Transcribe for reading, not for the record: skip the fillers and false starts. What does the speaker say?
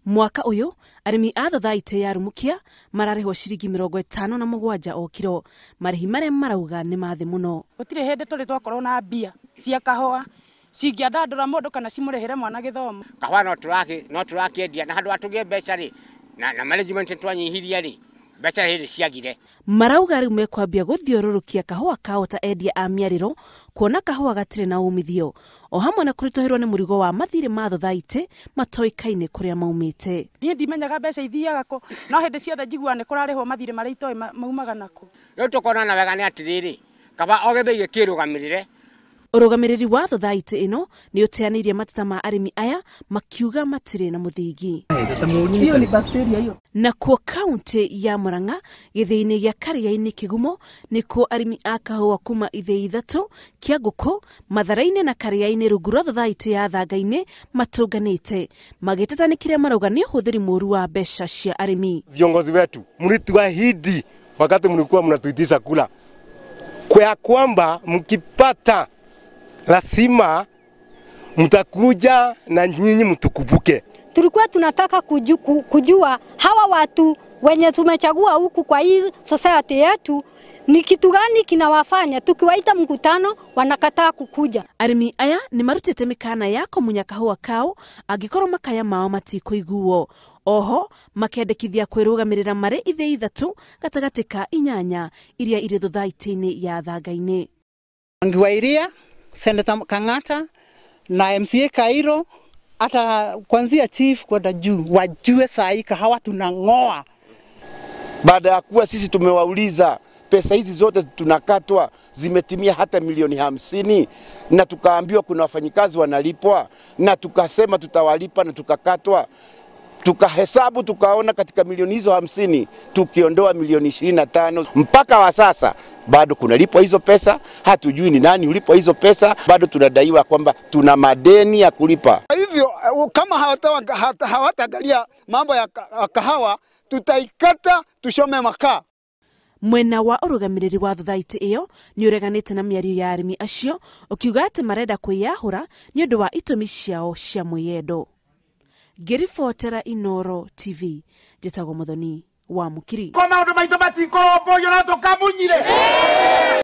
Mwaka ũyũ arĩmi a thothaitĩ ya Rumukia mararĩhwo ciringi 57 o kiro, marĩhi marĩa marauga nĩ mathĩ mũno. Gũtirĩ hĩndĩ tũrĩ twakorwo na mbia cia kahũa cingĩandandũra mũndũ kana cimũrĩhĩre mwana gĩthomo. Kahũa no tũrakĩendia na handũ ha tũgĩe mbeca rĩ, na management twanyihirie rĩ, mbeca hĩndĩ ciagire. Marauga rĩu mekwambia gũthiũrũrũkia kahũa kao ta endia a mĩarĩro kuona kahũa gatirĩ na umithio o hamwe na kũritũhĩrwo nĩ mũrigo wa mathirĩ ma thothaitĩ matoĩkaine kũrĩa maumĩte. Niĩ ndimenyaga mbeca ithiaga kũ, no hĩndĩ ciothe njiguaga nĩ kũrarĩhwo mathirĩ marĩa itoĩ maumaga nakũ. Rĩu tũkona na wega nĩ atĩrĩrĩ, kaba o gĩthĩi gĩkĩrũgamĩrĩre. Ũrũgamĩrĩri wa thothaitĩ ĩno nĩ ũteanĩirie mateta ma arĩmi aya makiuga matirĩ na mũthingi. Nakuo kaunti ya Murang'a gĩthĩi-inĩ gĩa Kariainĩ Kĩgumo nĩkuo arĩmi a kahũa kuma ithĩi ithatũ Kĩangũkũ, Matharainĩ na Kariainĩ rungu rwa thothaitĩ ya Thangainĩ matũnganĩte magĩteta nĩ kĩrĩa marauga nĩ ũhũthĩri mũũru wa mbeca cia arĩmi. Viongozi wetu mlituahidi wakati mlikuwa mnatuitisha kula kwa kwamba mkipata lazima mtakuja na nyinyi mtukumbuke. Tulikuwa tunataka kujua hawa watu wenye tumechagua huku kwa hii society yetu ni kitu gani kinawafanya tukiwaita mkutano wanakataa kukuja. Arĩmi aya nĩ marutĩte mĩkana ya kũmunya kahũa kao angĩkorwo makaya mao matikũiguo. Oho makendekithia kwĩrũgamĩrĩra marĩ ithĩi ithatũ gatagatĩ ka 8 iria irĩ thothaitĩ-inĩ ya Thangainĩ. Mwangi Senator Kang'ata na MCA Kairo, hata kuanzia chief kwenda juu wajue saa kahawa tunang'oa. Baada ya kuwa sisi tumewauliza pesa hizi zote tunakatwa zimetimia hata milioni 50, na tukaambiwa kuna wafanyikazi wanalipwa, na tukasema tutawalipa na tukakatwa. Tukahesabu tukaona katika milioni hizo 50 tukiondoa milioni 25 mpaka wa sasa bado kunalipwa hizo pesa, hatujui ni nani ulipwa hizo pesa, bado tunadaiwa kwamba tuna madeni ya kulipa. Hivyo kama hawataangalia mambo ya kahawa tutaikata tushome makaa. Mwena wa ũrũgamĩrĩri wa thothaitĩ ĩyo nĩ ũreganĩte na mĩario ya arĩmi acio ũkiuga atĩ marenda kwĩyahũra nĩ ũndũ wa itũmi ciao cia mwĩyendo. Ngĩribotera Inooro TV, njĩtagwo Muthoni wa Mũkiri. Kwa maũndũ maitũ matikũrũmbũiyo no tũkamunyire.